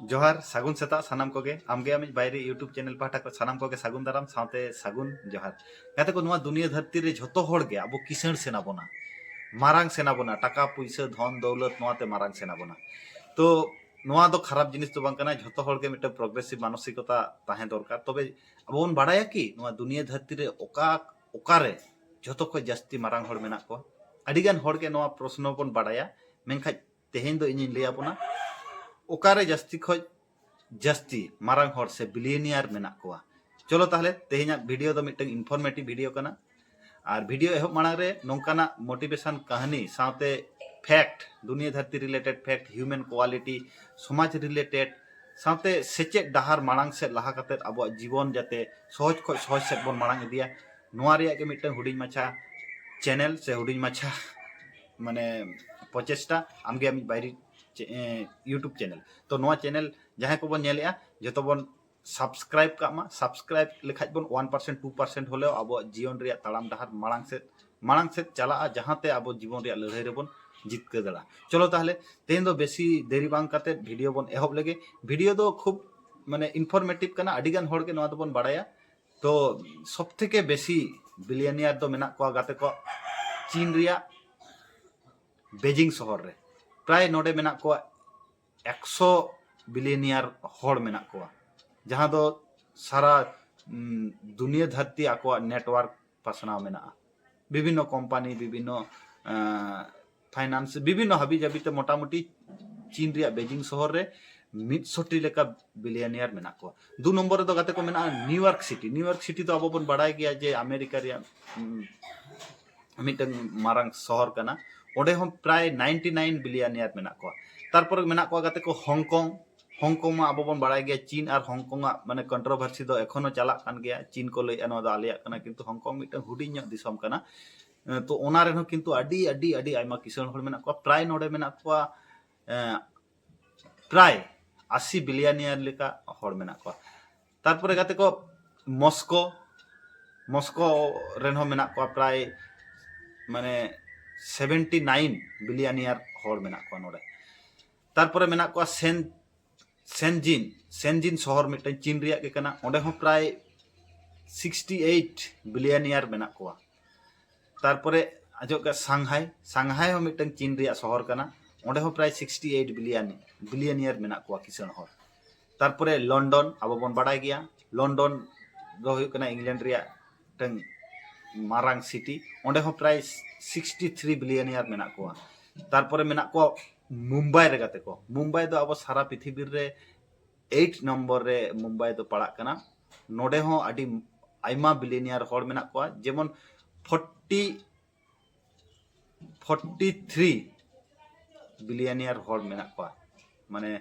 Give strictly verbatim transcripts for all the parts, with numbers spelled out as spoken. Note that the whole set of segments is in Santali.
ᱡᱚᱦᱟᱨ, ᱥᱟᱹᱜᱩᱱ ᱥᱮᱛᱟᱜ ᱥᱟᱱᱟᱢ ᱠᱚᱜᱮ᱾ ᱟᱢᱜᱮ ᱟᱢᱤᱡ ᱵᱟᱭᱨᱤ YouTube ᱪᱮᱱᱮᱞ ᱯᱟᱦᱴᱟ ᱠᱷᱚᱱ ᱥᱟᱱᱟᱢ ᱠᱚᱜᱮ ᱥᱟᱹᱜᱩᱱ ᱫᱟᱨᱟᱢ ᱥᱟᱶᱛᱮ ᱥᱟᱹᱜᱩᱱ ᱡᱚᱦᱟᱨ᱾ ᱜᱟᱛᱮ ᱠᱚ, ᱱᱚᱣᱟ ᱫᱩᱱᱤᱭᱟᱹ ᱫᱷᱟᱹᱨᱛᱤ ᱨᱮ ᱡᱷᱚᱛᱚ ᱦᱚᱲ ᱜᱮ ᱟᱵᱚ ᱠᱤᱥᱟᱹᱬ ᱥᱟᱱᱟ ᱵᱚᱱᱟ, ᱢᱟᱨᱟᱝ ᱥᱟᱱᱟ ᱵᱚᱱᱟ, ᱴᱟᱠᱟ ᱯᱩᱭᱥᱟᱹ ᱫᱷᱚᱱ ᱫᱚᱣᱞᱚᱛ ᱱᱚᱣᱟᱛᱮ ᱢᱟᱨᱟᱝ ᱥᱟᱱᱟ ᱵᱚᱱᱟ᱾ ᱛᱚ ᱱᱚᱣᱟ ᱫᱚ ᱠᱷᱟᱨᱟᱯ ᱡᱤᱱᱤᱥ ᱫᱚ ᱵᱟᱝ ᱠᱟᱱᱟ, ᱡᱷᱚᱛᱚ ᱦᱚᱲ ᱜᱮ ᱢᱤᱫᱴᱟᱝ progressive ᱢᱟᱱᱚᱥᱤᱠᱚᱛᱟ ᱛᱟᱦᱮᱸ ᱫᱚᱨᱠᱟᱨ᱾ ᱛᱚᱵᱮ ᱟᱵᱚ ᱵᱚᱱ ᱵᱟᱲᱟᱭᱟ ᱠᱤ ᱱᱚᱣᱟ ᱫᱩᱱᱤᱭᱟᱹ ᱫᱷᱟᱹᱨᱛᱤ ᱨᱮ ᱚᱠᱟ, ᱚᱠᱟᱨᱮ ᱡᱷᱚᱛᱚ ᱠᱷᱚᱱ ᱡᱟᱹᱥᱛᱤ ᱢᱟᱨᱟᱝ ᱦᱚᱲ ᱢᱮᱱᱟᱜ ᱠᱚᱣᱟ? ᱟᱹᱰᱤᱜᱟᱱ ᱦᱚᱲ ᱜᱮ ᱱᱚᱣᱟ ᱯᱨᱚᱥᱱᱚ ᱵᱚᱱ ᱵᱟᱲᱟᱭᱟ, ᱢᱮᱱᱠᱷᱟᱱ ᱛᱮᱦᱮᱧ ᱫᱚ ᱤᱧᱤᱧ ᱞᱟᱹᱭ ᱟᱵᱚᱱᱟ ᱚᱠᱟᱨᱮ ᱡᱟᱹᱥᱛᱤ ᱠᱷᱚᱱ ᱡᱟᱹᱥᱛᱤ ᱢᱟᱨᱟᱝ ᱦᱚᱲ ᱥᱮ billionaire ᱢᱮᱱᱟᱜ ᱠᱚᱣᱟ᱾ ᱪᱚᱞᱚ ᱛᱟᱦᱞᱮ, ᱛᱮᱦᱮᱧᱟᱜ video ᱫᱚ ᱢᱤᱫᱴᱟᱝ informative video ᱠᱟᱱᱟ᱾ ᱟᱨ video ᱮᱦᱚᱵ ᱢᱟᱲᱟᱝ ᱨᱮ ᱱᱚᱝᱠᱟᱱᱟᱜ motivation ᱠᱟᱹᱦᱱᱤ ᱥᱟᱶᱛᱮ fact, ᱫᱩᱱᱤᱭᱟᱹ ᱫᱷᱟᱹᱨᱛᱤ related fact, human quality, ᱥᱚᱢᱟᱡᱽ related, ᱥᱟᱶᱛᱮ ᱥᱮᱪᱮᱫ ᱰᱟᱦᱟᱨ ᱢᱟᱲᱟᱝ ᱥᱮᱫ ᱞᱟᱦᱟ ᱠᱟᱛᱮᱫ ᱟᱵᱚᱣᱟᱜ ᱡᱤᱵᱚᱱ ᱡᱟᱛᱮ ᱥᱚᱦᱚᱡᱽ ᱠᱷᱚᱱ ᱥᱚᱦᱚᱡᱽ ᱥᱮᱫ ᱵᱚᱱ ᱢᱟᱲᱟᱝ ᱤᱫᱤᱭᱟ, ᱱᱚᱣᱟ ᱨᱮᱭᱟᱜ ᱜᱮ ᱢᱤᱫᱴᱟᱝ ᱦᱩᱰᱤᱧ ᱢᱟᱪᱷᱟ channel ᱥᱮ ᱦᱩᱰᱤᱧ ᱢᱟᱪᱷᱟ ᱢᱟᱱᱮ ᱯᱨᱚᱪᱮᱥᱴᱟ, ᱟᱢᱜᱮ ᱟᱢᱤᱡ ᱵᱟᱭᱨᱤ ᱪᱮ-, ᱮ, YouTube channel᱾ ᱛᱚ ᱱᱚᱣᱟ channel ᱡᱟᱦᱟᱸᱭ ᱠᱚᱵᱚᱱ ᱧᱮᱞᱮᱜᱼᱟ, ᱡᱚᱛᱚ ᱵᱚᱱ subscribe ᱠᱟᱜ ᱢᱟ᱾ Subscribe ᱞᱮᱠᱷᱟᱡ ᱵᱚᱱ one percent, two percent ᱦᱚᱞᱮᱣ ᱟᱵᱚᱣᱟᱜ ᱡᱤᱭᱚᱱ ᱨᱮᱭᱟᱜ ᱛᱟᱲᱟᱢ ᱰᱟᱦᱟᱨ ᱢᱟᱲᱟᱝ ᱥᱮᱫ, ᱢᱟᱲᱟᱝ ᱥᱮᱫ ᱪᱟᱞᱟᱜᱼᱟ, ᱡᱟᱦᱟᱸᱛᱮ ᱟᱵᱚ ᱡᱤᱵᱚᱱ ᱨᱮᱭᱟᱜ ᱞᱟᱹᱲᱦᱟᱹᱭ ᱨᱮᱵᱚᱱ ᱡᱤᱛᱠᱟᱹᱨ ᱫᱟᱲᱮᱭᱟᱜᱼᱟ᱾ ᱪᱚᱞᱚ ᱛᱟᱦᱞᱮ, ᱛᱮᱦᱮᱧ ᱫᱚ ᱵᱮᱥᱤ ᱫᱮᱨᱤ ᱵᱟᱝ ᱠᱟᱛᱮᱫ video ᱵᱚᱱ ᱮᱦᱚᱵ ᱞᱮᱜᱮ᱾ Video ᱫᱚ ᱠᱷᱩᱵ ᱢᱟᱱᱮ informative ᱠᱟᱱᱟ, ᱟᱹᱰᱤᱜᱟᱱ ᱦᱚᱲ ᱜᱮ ᱱᱚᱣᱟ ᱫᱚᱵᱚᱱ ᱵᱟᱲᱟᱭᱟ᱾ ᱛᱚ ᱥᱚᱵ ᱛᱷᱮᱠᱮ ᱵᱮᱥᱤ billionaire ᱫᱚ ᱢᱮᱱᱟᱜ ᱠᱚᱣᱟ ᱜᱟᱛᱮ ᱠᱚ ᱪᱤᱱ ᱨᱮᱭᱟᱜ ᱵᱮᱡᱤᱝ ᱥᱚᱦᱚᱨ ᱨᱮ᱾ ᱯᱨᱟᱭ ᱱᱚᱰᱮ ᱢᱮᱱᱟᱜ ᱠᱚᱣᱟ ᱮᱠᱥᱚ billionaire ᱦᱚᱲ ᱢᱮᱱᱟᱜ ᱠᱚᱣᱟ, ᱡᱟᱦᱟᱸ ᱫᱚ ᱥᱟᱨᱟ, ᱩᱢ, ᱫᱩᱱᱤᱭᱟᱹ ᱫᱷᱟᱹᱨᱛᱤ ᱟᱠᱚᱣᱟᱜ network ᱯᱟᱥᱱᱟᱣ ᱢᱮᱱᱟᱜᱼᱟ᱾ ᱵᱤᱵᱷᱤᱱᱱᱚ company, ᱵᱤᱵᱷᱤᱱᱱᱚ, ᱟᱸ, finance, ᱵᱤᱵᱷᱤᱱᱱᱚ ᱦᱟᱹᱵᱤ ᱡᱟᱹᱵᱤ ᱛᱮ ᱢᱚᱴᱟᱢᱩᱴᱤ ᱪᱤᱱ ᱨᱮᱭᱟᱜ ᱵᱮᱡᱤᱝ ᱥᱚᱦᱚᱨ ᱨᱮ ᱢᱤᱫᱥᱚᱴᱤ ᱞᱮᱠᱟ billionaire ᱢᱮᱱᱟᱜ ᱠᱚᱣᱟ᱾ ᱫᱩ ᱱᱚᱢᱵᱚᱨ ᱨᱮᱫᱚ ᱜᱟᱛᱮ ᱠᱚ ᱢᱮᱱᱟᱜᱼᱟ New York city. New York city ᱫᱚ ᱟᱵᱚ ᱵᱚᱱ ᱵᱟᱲᱟᱭ ᱜᱮᱭᱟ ᱡᱮ ᱟᱢᱮᱨᱤᱠᱟ ᱨᱮᱭᱟᱜ, ᱩᱢ, ᱢᱤᱫᱴᱟᱝ ᱢᱟᱨᱟᱝ ᱥᱚᱦᱚᱨ ᱠᱟᱱᱟ᱾ ᱚᱸᱰᱮ ᱦᱚᱸ ᱯᱨᱟᱭ ninety nine billionaire ᱢᱮᱱᱟᱜ ᱠᱚᱣᱟ᱾ ᱛᱟᱨᱯᱚᱨᱮ ᱢᱮᱱᱟᱜ ᱠᱚᱣᱟ ᱜᱟᱛᱮ ᱠᱚ ᱦᱚᱝᱠᱚᱝ᱾ ᱦᱚᱝᱠᱚᱝ ᱢᱟ ᱟᱵᱚ ᱵᱚᱱ ᱵᱟᱲᱟᱭ ᱜᱮᱭᱟ, ᱪᱤᱱ ᱟᱨ ᱦᱚᱝᱠᱚᱝ ᱟᱜ ᱢᱟᱱᱮ controversy ᱫᱚ ᱮᱠᱷᱚᱱᱳ ᱪᱟᱞᱟᱜ ᱠᱟᱱ ᱜᱮᱭᱟ᱾ ᱪᱤᱱ ᱠᱚ ᱞᱟᱹᱭᱮᱫᱼᱟ ᱱᱚᱣᱟ ᱫᱚ ᱟᱞᱮᱭᱟᱜ ᱠᱟᱱᱟ, ᱠᱤᱱᱛᱩ ᱦᱚᱝᱠᱚᱝ ᱢᱤᱫᱴᱟᱝ ᱦᱩᱰᱤᱧ ᱧᱚᱜ ᱫᱤᱥᱚᱢ ᱠᱟᱱᱟ᱾ ᱮ, ᱛᱚ ᱚᱱᱟ ᱨᱮᱦᱚᱸ ᱠᱤᱱᱛᱩ ᱟᱹᱰᱤ, ᱟᱹᱰᱤ, ᱟᱹᱰᱤ ᱟᱭᱢᱟ ᱠᱤᱥᱟᱹᱬ ᱦᱚᱲ ᱢᱮᱱᱟᱜ ᱠᱚᱣᱟ᱾ ᱯᱨᱟᱭ ᱱᱚᱰᱮ ᱢᱮᱱᱟᱜ ᱠᱚᱣᱟ, ᱮ, ᱯᱨᱟᱭ ᱟᱥᱤ billionaire ᱞᱮᱠᱟ ᱦᱚᱲ ᱢᱮᱱᱟᱜ ᱠᱚᱣᱟ᱾ ᱛᱟᱨᱯᱚᱨᱮ ᱜᱟᱛᱮ ᱠᱚ ᱢᱚᱥᱠᱳ, ᱢᱚᱥᱠᱳ ᱨᱮᱱ ᱦᱚᱸ ᱢᱮᱱᱟᱜ ᱠᱚᱣᱟ ᱯᱨᱟᱭ ᱢᱟᱱᱮ seventy nine billionaire ᱦᱚᱲ ᱢᱮᱱᱟᱜ ᱠᱚᱣᱟ ᱱᱚᱰᱮ᱾ ᱛᱟᱨᱯᱚᱨᱮ ᱢᱮᱱᱟᱜ ᱠᱚᱣᱟ ᱥᱮᱱ, ᱥᱮᱱᱡᱤᱱ, ᱥᱮᱱᱡᱤᱱ ᱥᱚᱦᱚᱨ ᱢᱤᱫᱴᱟᱝ ᱪᱤᱱ ᱨᱮᱭᱟᱜ ᱜᱮ ᱠᱟᱱᱟ, ᱚᱸᱰᱮ ᱦᱚᱸ ᱯᱨᱟᱭ ᱥᱤᱠᱥᱴᱤ ᱮᱭᱤᱴ ᱵᱤᱞᱤᱭᱟᱱᱤᱭᱟᱨ ᱢᱮᱱᱟᱜ ᱠᱚᱣᱟ᱾ ᱛᱟᱨᱯᱚᱨᱮ ᱟᱸᱡᱚᱢ ᱠᱟᱜ ᱥᱟᱝᱦᱟᱭ, ᱥᱟᱝᱦᱟᱭ ᱦᱚᱸ ᱢᱤᱫᱴᱟᱝ ᱪᱤᱱ ᱨᱮᱭᱟᱜ ᱥᱚᱦᱚᱨ ᱠᱟᱱᱟ, ᱚᱸᱰᱮ ᱦᱚᱸ ᱯᱨᱟᱭ ᱥᱤᱠᱥᱴᱤ ᱮᱭᱤᱴ ᱵᱤᱞᱤᱭᱟᱱᱤ ᱵᱤᱞᱤᱭᱟᱱᱤᱭᱟᱨ ᱢᱮᱱᱟᱜ ᱠᱚᱣᱟ ᱠᱤᱥᱟᱹᱬ ᱦᱚᱲ᱾ ᱛᱟᱨᱯᱚᱨᱮ ᱞᱚᱱᱰᱚᱱ, ᱟᱵᱚ ᱵᱚᱱ ᱵᱟᱲᱟᱭ ᱜᱮᱭᱟ, ᱞᱚᱱᱰᱚᱱ ᱫᱚ ᱦᱩᱭᱩᱜ ᱠᱟᱱᱟ ᱤᱝᱞᱮᱱᱰ ᱨᱮᱭᱟᱜ ᱢᱤᱫᱴᱟᱝ ᱢᱟᱨᱟᱝ ᱥᱤᱴᱤ, ᱚᱸᱰᱮ ᱦᱚᱸ ᱯᱨᱟᱭ ᱥᱤᱠᱥᱴᱤ ᱛᱷᱨᱤ ᱵᱤᱞᱤᱭᱟᱱᱤᱭᱟᱨ ᱢᱮᱱᱟᱜ ᱠᱚᱣᱟ᱾ ᱛᱟᱨᱯᱚᱨᱮ ᱢᱮᱱᱟᱜ ᱠᱚᱣᱟ ᱢᱩᱢᱵᱟᱭ ᱨᱮ ᱜᱟᱛᱮ ᱠᱚ, ᱢᱩᱢᱵᱟᱭ ᱫᱚ ᱟᱵᱚ ᱥᱟᱨᱟ ᱯᱨᱤᱛᱷᱤᱵᱤ ᱨᱮ ᱮᱭᱤᱴ ᱱᱚᱢᱵᱚᱨ ᱨᱮ ᱢᱩᱢᱵᱟᱭ ᱫᱚ ᱯᱟᱲᱟᱜ ᱠᱟᱱᱟ᱾ ᱱᱚᱰᱮ ᱦᱚᱸ ᱟᱹᱰᱤ ᱟᱭᱢᱟ ᱵᱤᱞᱤᱭᱟᱱᱤᱭᱟᱨ ᱦᱚᱲ ᱢᱮᱱᱟᱜ ᱠᱚᱣᱟ, ᱡᱮᱢᱚᱱ ᱯᱷᱳᱨᱴᱤ ᱯᱷᱳᱨᱴᱤ ᱛᱷᱨᱤ ᱵᱤᱞᱤᱭᱟᱱᱤᱭᱟᱨ ᱦᱚᱲ ᱢᱮᱱᱟᱜ ᱠᱚᱣᱟ᱾ ᱢᱟᱱᱮ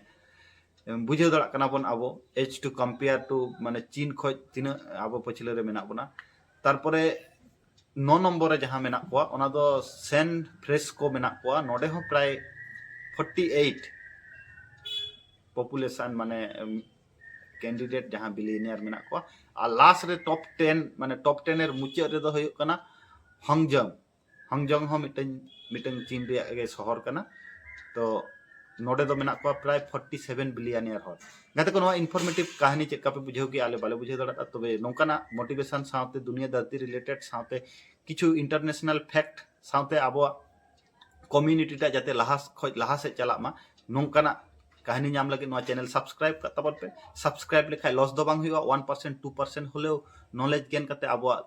ᱵᱩᱡᱷᱟᱹᱣ ᱫᱟᱲᱮᱭᱟᱜ ᱠᱟᱱᱟ ᱵᱚᱱ ᱟᱵᱚ age to compare to, ᱢᱟᱱᱮ ᱪᱤᱱ ᱠᱷᱚᱡ ᱛᱤᱱᱟᱹᱜ ᱟᱵᱚ ᱯᱟᱹᱪᱷᱞᱟᱹ ᱨᱮ ᱢᱮᱱᱟᱜ ᱵᱚᱱᱟ᱾ ᱛᱟᱨᱯᱚᱨᱮ ᱱᱚ ᱱᱚᱢᱵᱚᱨ ᱨᱮ ᱡᱟᱦᱟᱸ ᱢᱮᱱᱟᱜ ᱠᱚᱣᱟ, ᱚᱱᱟ ᱫᱚ ᱥᱮᱱ ᱯᱷᱨᱮᱥᱠᱳ ᱢᱮᱱᱟᱜ ᱠᱚᱣᱟ᱾ ᱱᱚᱰᱮ ᱦᱚᱸ ᱯᱨᱟᱭ ᱯᱷᱳᱨᱴᱤ ᱮᱭᱤᱴ ᱯᱚᱯᱩᱞᱮᱥᱚᱱ, ᱢᱟᱱᱮ ᱠᱮᱱᱰᱤᱰᱮᱴ ᱡᱟᱦᱟᱸ ᱵᱤᱞᱤᱭᱟᱱᱤᱭᱟᱨ ᱢᱮᱱᱟᱜ ᱠᱚᱣᱟ᱾ ᱟᱨ ᱞᱟᱥᱴ ᱨᱮ ᱴᱚᱯ ᱴᱮᱱ, ᱢᱟᱱᱮ ᱴᱚᱯ ᱴᱮᱱ ᱮᱨ ᱢᱩᱪᱟᱹᱫ ᱨᱮᱫᱚ ᱦᱩᱭᱩᱜ ᱠᱟᱱᱟ ᱦᱚᱝᱡᱚᱝ᱾ ᱦᱚᱝᱡᱚᱝ ᱦᱚᱸ ᱢᱤᱫᱴᱟᱝ ᱢᱤᱫᱴᱟᱝ ᱪᱤᱱ ᱨᱮᱭᱟᱜ ᱜᱮ ᱥᱚᱦᱚᱨ ᱠᱟᱱᱟ᱾ ᱛᱚ ᱱᱚᱰᱮ ᱫᱚ ᱢᱮᱱᱟᱜ ᱠᱚᱣᱟ ᱯᱨᱟᱭ ᱯᱷᱳᱨᱴᱤ ᱥᱮᱵᱷᱮᱱ ᱵᱤᱞᱤᱭᱟᱱᱤᱭᱟᱨ ᱦᱚᱲ᱾ ᱜᱟᱛᱮ ᱠᱚ, ᱱᱚᱣᱟ ᱤᱱᱯᱷᱚᱨᱢᱮᱴᱤᱵᱷ ᱠᱟᱹᱦᱱᱤ ᱪᱮᱫ ᱞᱮᱠᱟ ᱯᱮ ᱵᱩᱡᱷᱟᱹᱣ ᱠᱮᱜᱼᱟ? ᱟᱞᱮ ᱵᱟᱞᱮ ᱵᱩᱡᱷᱟᱹᱣ ᱫᱟᱲᱮᱭᱟᱜᱼᱟ᱾ ᱛᱚᱵᱮ ᱱᱚᱝᱠᱟᱱᱟᱜ ᱢᱳᱴᱤᱵᱷᱮᱥᱚᱱ ᱥᱟᱶᱛᱮ, ᱫᱩᱱᱤᱭᱟᱹ ᱫᱷᱟᱹᱨᱛᱤ ᱨᱤᱞᱮᱴᱮᱰ ᱥᱟᱶᱛᱮ, ᱠᱤᱪᱷᱩ ᱤᱱᱴᱟᱨᱱᱮᱥᱱᱟᱞ ᱯᱷᱮᱠᱴ ᱥᱟᱶᱛᱮ ᱟᱵᱚᱣᱟᱜ ᱠᱚᱢᱤᱭᱩᱱᱤᱴᱤ ᱴᱟᱜ ᱡᱟᱛᱮ ᱞᱟᱦᱟ ᱠᱷᱚᱡ ᱞᱟᱦᱟ ᱥᱮᱫ ᱪᱟᱞᱟᱜ ᱢᱟ, ᱱᱚᱝᱠᱟᱱᱟᱜ ᱠᱟᱹᱦᱱᱤ ᱧᱟᱢ ᱞᱟᱹᱜᱤᱫ ᱱᱚᱣᱟ ᱪᱮᱱᱮᱞ ᱥᱟᱵᱥᱠᱨᱟᱭᱤᱵ ᱠᱟᱜ ᱛᱟᱵᱚᱱ ᱯᱮ᱾ ᱥᱟᱵᱥᱠᱨᱟᱭᱤᱵ ᱞᱮᱠᱷᱟᱡ ᱞᱚᱥ ᱫᱚ ᱵᱟᱝ ᱦᱩᱭᱩᱜᱼᱟ, ᱚᱣᱟᱱ ᱯᱟᱨᱥᱮᱱᱴ ᱴᱩ ᱯᱟᱨᱥᱮᱱᱴ ᱦᱚᱞᱮᱣ ᱱᱚᱞᱮᱡᱽ ᱜᱮᱱ ᱠᱟᱛᱮ ᱟᱵᱚᱣᱟᱜ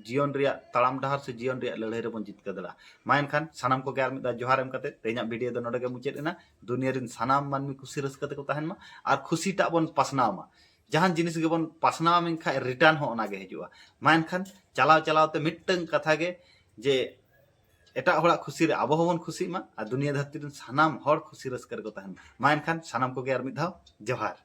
ᱡᱤᱭᱚᱱ ᱨᱮᱭᱟᱜ ᱛᱟᱲᱟᱢ ᱰᱟᱦᱟᱨ ᱥᱮ ᱡᱤᱭᱚᱱ ᱨᱮᱭᱟᱜ ᱞᱟᱹᱲᱦᱟᱹᱭ ᱨᱮᱵᱚᱱ ᱡᱤᱛᱠᱟᱹᱨ ᱫᱟᱲᱮᱭᱟᱜᱼᱟ᱾ ᱢᱟ ᱮᱱᱠᱷᱟᱱ ᱥᱟᱱᱟᱢ ᱠᱚᱜᱮ ᱟᱨ ᱢᱤᱫ ᱫᱷᱟᱣ ᱡᱚᱦᱟᱨ ᱮᱢ ᱠᱟᱛᱮ ᱛᱮᱦᱮᱧᱟᱜ ᱵᱷᱤᱰᱤᱭᱳ ᱫᱚ ᱱᱚᱰᱮ ᱜᱮ ᱢᱩᱪᱟᱹᱫ ᱮᱱᱟ᱾ ᱫᱩᱱᱤᱭᱟᱹ ᱨᱮᱱ ᱥᱟᱱᱟᱢ ᱢᱟᱹᱱᱢᱤ ᱠᱩᱥᱤ ᱨᱟᱹᱥᱠᱟᱹ ᱛᱮᱠᱚ ᱛᱟᱦᱮᱱ ᱢᱟ ᱟᱨ ᱠᱷᱩᱥᱤ ᱴᱟᱜ ᱵᱚᱱ ᱯᱟᱥᱱᱟᱣ ᱢᱟ᱾ ᱡᱟᱦᱟᱱ ᱡᱤᱱᱤᱥ ᱜᱮᱵᱚᱱ ᱯᱟᱥᱱᱟᱣᱟ ᱢᱮᱱᱠᱷᱟᱱ ᱨᱤᱴᱟᱨᱱ ᱦᱚᱸ ᱚᱱᱟ ᱜᱮ ᱦᱤᱡᱩᱜᱼᱟ᱾ ᱢᱟ ᱮᱱᱠᱷᱟᱱ ᱪᱟᱞᱟᱣ ᱪᱟᱞᱟᱣ ᱛᱮ ᱢᱤᱫᱴᱟᱝ ᱠᱟᱛᱷᱟ ᱜᱮ, ᱡᱮ ᱮᱴᱟᱜ ᱦᱚᱲᱟᱜ ᱠᱷᱩᱥᱤ ᱨᱮ ᱟᱵᱚ ᱦᱚᱸᱵᱚᱱ ᱠᱷᱩᱥᱤᱜ ᱢᱟ ᱟᱨ ᱫᱩᱱᱤᱭᱟᱹ ᱫᱷᱟᱹᱨᱛᱤ ᱨᱮᱱ ᱥᱟᱱᱟᱢ ᱦᱚᱲ ᱠᱷᱩᱥᱤ ᱨᱟᱹᱥᱠᱟᱹ ᱨᱮᱠᱚ ᱛᱟᱦᱮᱱ ᱢᱟ᱾ ᱢᱟ ᱮᱱᱠᱷᱟᱱ ᱥᱟᱱᱟᱢ ᱠᱚᱜᱮ ᱟᱨ ᱢᱤᱫ ᱫᱷᱟᱣ ᱡᱚᱦᱟᱨ᱾